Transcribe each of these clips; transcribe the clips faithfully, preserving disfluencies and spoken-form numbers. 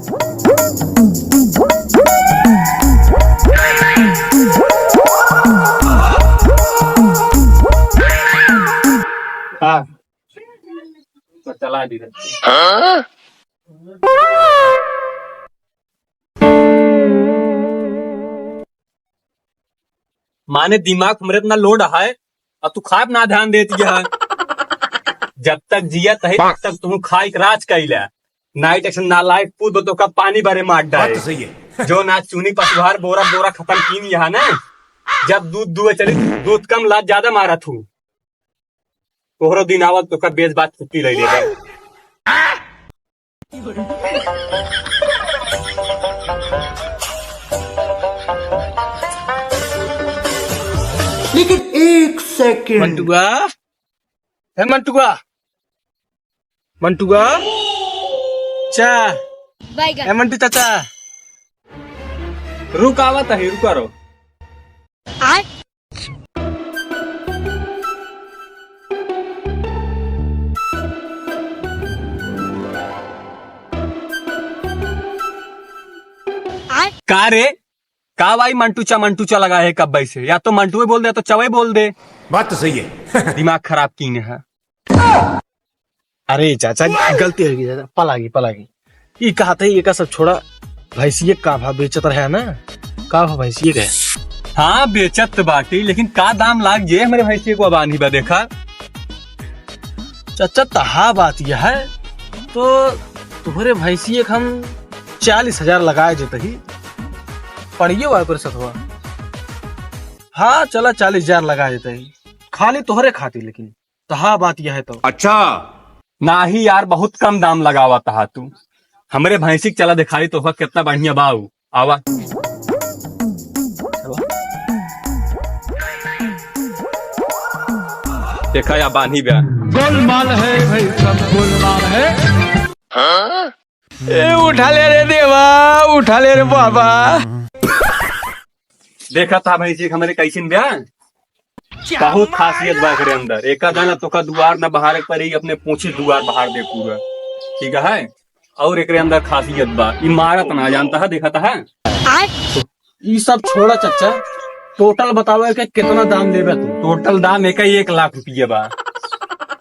हाँ, तो चला दी रहे। माने दिमाग हमरे इतना load है, और तू खाए पे ना ध्यान देती है। जब तक जियत है, तब तक तू खाए के राज कैला। नाइट ऐसे नालायक पूत बा, तो का पानी भरे मार डाले। बात तो सही है। जो ना चुनी पतवार बोरा बोरा खत्म कीन यहाँ ना, जब दूध दुए चली, दूध कम लात ज्यादा मारत हूँ। तोहरो दिन आवत तो का बेच बात छुट्टी ले लेगा। लेकिन एक सेकंड। मंटुआ, हे मंटुआ, मंटुआ, चा, बैगन। हे मंटू चाचा, रुक, आवत है, रुका रहो। आय? आय? का रे, का भाई मंटूचा मंटूचा लगा है कब्बे से? या तो मंटुए बोल दे, या तो चवे बोल दे। बात तो सही है। दिमाग खराब कीने है। अरे चाचा, गलती हो गई चाचा, पलागी, पलागी। ई कहत है, एका सब छोड़ा, भैंसिए का भाव बेचत रहे ना? का भाव भैंसिए के? हाँ, बेचत तो बाटी, लेकिन का दाम लाग जे हमरे भैंसिए को अबानी बा देखा। चाचा, तहा बात यह है, तो तुम्हरे भैंसिए के हम चालीस हजार लगाए जेतही, पड़िए वाय पर सतवा। हाँ, चला, चालीस हजार लगाए जेतही, खाली तोहरे खातिर, लेकिन तहा बात यह है तो। अच्छा। नाही यार, बहुत कम दाम लगावा तहा तू। हमरे भैंसी के चला दिखाई तो कितना बढ़िया बाऊ। आवा। देखा या बान्ही बा। गोलमाल है भाई, सब गोलमाल है। ए, उठा ले रे देवा, उठा ले रे बाबा। देखा था भैंसी के हमरे कैसिन बा? बहुत खासियत बा एकरे अंदर। एका दाना तोका दुआर ना बहारे के पड़ी, अपने पूछी दुआर बहार दे पूरा। ठीक है? और एकरे अंदर खासियत बा, ई मारत ना जानता है, देखा था? आय? ई सब छोड़ा चच्चा, टोटल बतावे के कितना दाम लेबे तू? टोटल दाम एका एक लाख रुपये बा।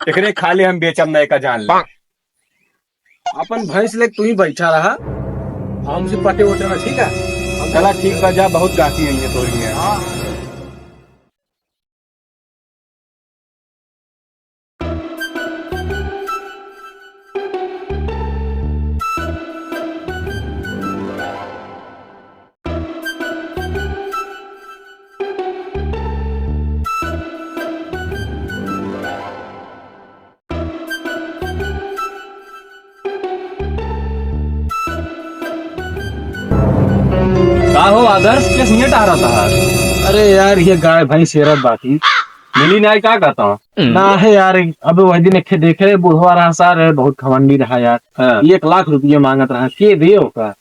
एकरे खाली हम बेचब ना, एका जान ले। अपन भैंस लेके तू ही बैठा रहा, हमसे पटे वटे ना, ठीक है? चला ठीक बा, जा, बहुत गाती है ये तोरी है। हाँ। का हो आदर्श, के सुने टहरा था? अरे यार, ये गाय भैंस हेरत बाटी। मिली नाई का कहता हूँ? ना है यार, अब वही दिन एक देखे रहे, बुढ़वा रहा सार, बहुत घमंडी रहा यार। हाँ। एक लाख रुपये मांगत रहा, के दे ओका?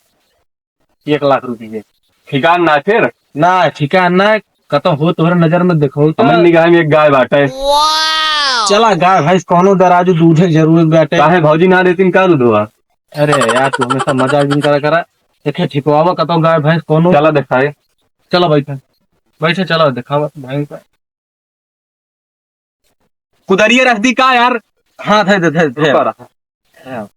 एक लाख रुपये। ठिकान ना फिर? ना, ठिकान ना, कतौ हो तोहरे नजर में देखो तो। हमरे निगाह में एक गाय बाटे। चला गाय भैंस कौनो दराजू दूधे के जरूरत बाटे। काहे भौजी ना देतीन का दूधवा? अरे यार, तू हमेशा मजाक जिन करा करा। देखे ठिकवावा कतौ गाय भैंस कौनो। चला देखाए। चला बैठे, बैठे चला देखावा भैंस का। कुदरिया रख दी का यार? हाँ, धर दे, धर दे। रुका रहा। हाँ।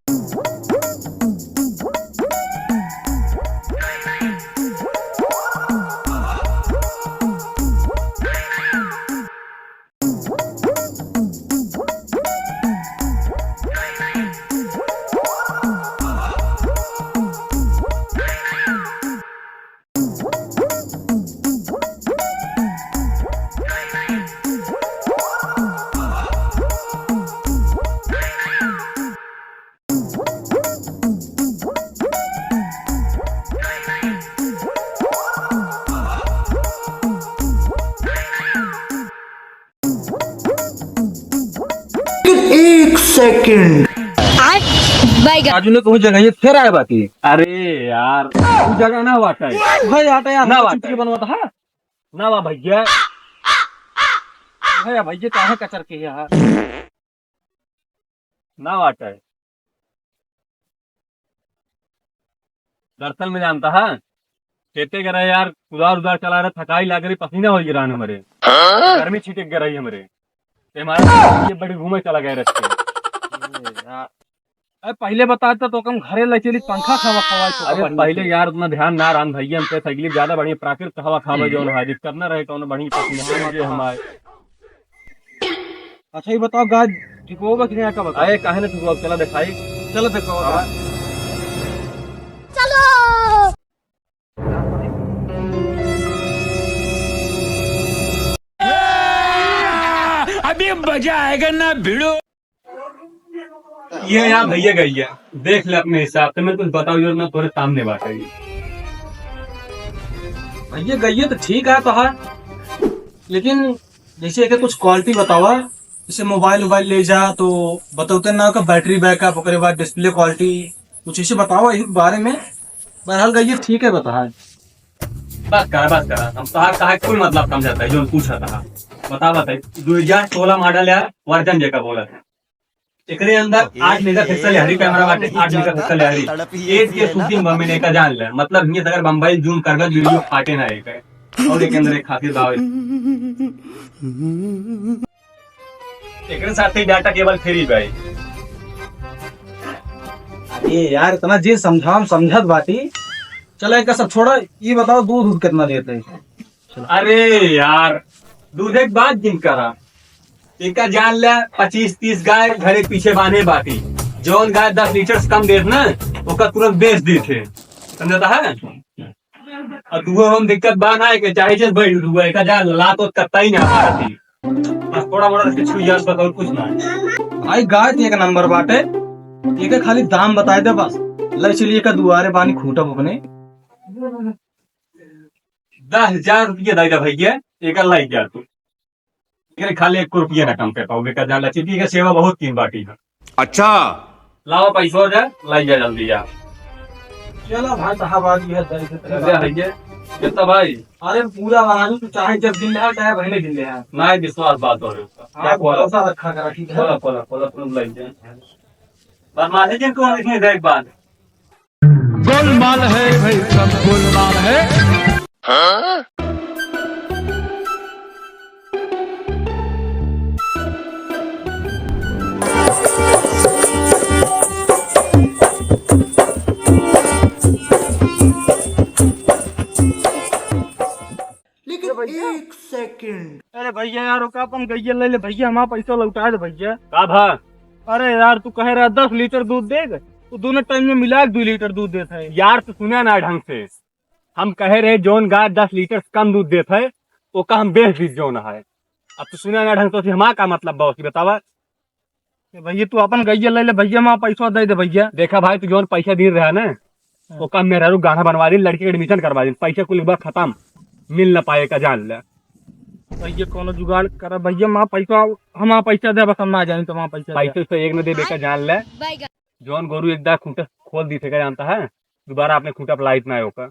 एक सेकंड। आय, बैगन। राजू ने कहूँ जगह ये फेर आए बाकी। अरे यार, तू जगह ना वाटा है। भाई आटा यार, ना वाटा है। बनवाता है। ना वा भैया। भैया, भैया, काहे कचर के यहाँ? ना वाटा है। दरअसल में जानता है, खेते गए रहे यार, कुदार उदार चला रहे, थकाई लाग रही, पसीना होइ गिरा हमरे, हाँ? गर्मी छिटक गई रही हमरे, ते हमारा ये बड़ी घूमे चला गए रस्ते। अरे यार, अरे पहिले बताता तो कम घरे ले चली, पंखा खावा खावा तो अरे अपन पहिले नीचे। यार उतना ध्यान ना रहन भैया, हम कहे साइकिल ज्यादा बढ़िया प्राकृतिक हवा खावे हम्म। जौन है, दिक्कत ना रहे कौनो बढ़िया पसीना हाँ, हाँ। हमारे। अच्छा, ये बताओ, गाय ठिकवाओगे कि नहीं, का बताओ? अरे, काहे ना ठिकवाओ, चला देखाई। चलो देखाओ। हाँ। चलो। अभी मजा आएगा ना भिड़ो। ये यहाँ भैया गैया, देख ले अपने हिसाब से, मैं कुछ बताओ जो ना तोरे सामने बात है। भैया गैया तो ठीक है तो है, लेकिन जैसे एके कुछ क्वालिटी बतावा, जैसे मोबाइल वोबाइल ले जा तो बतौते ना का बैटरी बैकअप, ओकरे बाद डिस्प्ले क्वालिटी, कुछ ऐसे बतावा इस बारे में। बहरहाल गैया ठीक है बता है। बस करा, बस करा, हम तोहार कहा कोई मतलब समझता है जो पूछा था। बता, बता, दो हजार सोलह मॉडल है, वर्जन जेका बोला था। एकरे अंदर आठ मेगापिक्सल यारी कैमरा बाटे, आठ मेगापिक्सल यारी। एक के शूटिंग बम्बे ने का जान ले, मतलब ये अगर बम्बई जूम करबे वीडियो फाटे ना एक है। और एक अंदर एक खातिर दावे। एकरे साथे डाटा केबल फ्री बा। अरे यार, इतना जे समझाम समझत बाटी। चला, इनका सब छोड़ा, ये बताओ दूध, दूध कितना देते हैं? अरे यार, दूध एक बात जिन करा, इनका जान ले, पच्चीस तीस गाय घरे पीछे बांधे बाटी, जौन गाय दस लीटर से कम देत ना, ओका तुरंत बेच देते, समझता है? और दुआ हम दिक्कत बा ना है कि चाहे जब बैठ दुआ का जा लात तो कत्ता ही ना मारती। बस थोड़ा मोड़ा से छुई जात बस और कुछ ना है। भाई गाय तो एक नंबर बाटे, एक खाली दाम बताए दे बस। ले चलिए का दुआरे बानी खूंटब अपने। दस हजार रुपया दे दे भैया, एक लाई जा तू। एकरे खाली एक रुपया ना कम कर पाओगे का जान ला, चूंकि एकर सेवा बहुत कीन बाटी है। अच्छा। लावा पैसा हो जाए, लाई जा जल्दी जा। चलो भाई साहब, आज ये दस हजार। अरे है ये, कितना भाई? अरे पूरा बना दो, तू चाहे जब दिन ले, चाहे महीने दिन ले। ना, विश्वास बात हो रही उसका। हाँ, क्या खोला? भरोसा रखा करा, ठीक है? खोला, खोला, खोला, तुम लाई जा। बदमाशी जिनको हम इसमें देख बात। गोलमाल है भाई, सब गोलमाल है। लेकिन अरे भैया। एक सेकंड। अरे भैया यार, ओका अपन गइया ले ले भैया, हमारा पैसा लौटा दे भैया। का भा? अरे यार, तू कहे रहा दस लीटर दूध देग, तू दोनों टाइम में मिला के दो लीटर दूध देत है। यार, तू सुना ना ढंग से, हम कहे रहे जौन गाय दस लीटर से कम दूध देत है, ओका हम बेच दी जौन है। अब तू सुना ना ढंग से, हमारा का मतलब बा उसकी बतावा? ए भैया, तू अपन गइया ले ले भैया, हमारा पैसा दे दे भैया। देखा भाई, तू जौन पैसा दे रहा ना, हाँ। ओका मेहरारू गाना बनवा दी, लड़की के एडमिशन करवा दी, पैसा कुल बा खत्म, मिल ना पाए का जान ले। भैया, कोनो जुगाड़ करा भैया, हमारा पैसा, हमारा पैसा दे, बस हम ना जानी तो हमारा पैसा दे। पैसे तो एक न देबे का जान ले। जौन गोरू एक दाग खूंटा खोल दी थे, का जानता है, दोबारा अपने खूंटा पर लाइत ना होकर।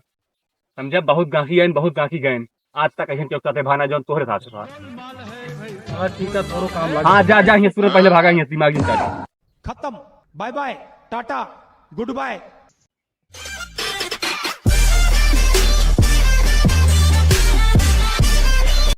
समझा, बहुत गांकी आइन, बहुत गांकी गइन, आज तक ऐसे चौक साथे भाना जौन तोहरे साथ था। हाँ, ठीक है, थोड़ो काम लगा। हाँ, जा, जा, यहाँ तुरंत पहले भागा, यहाँ दिमाग नहीं चल। खत्म, bye bye, tata, good bye.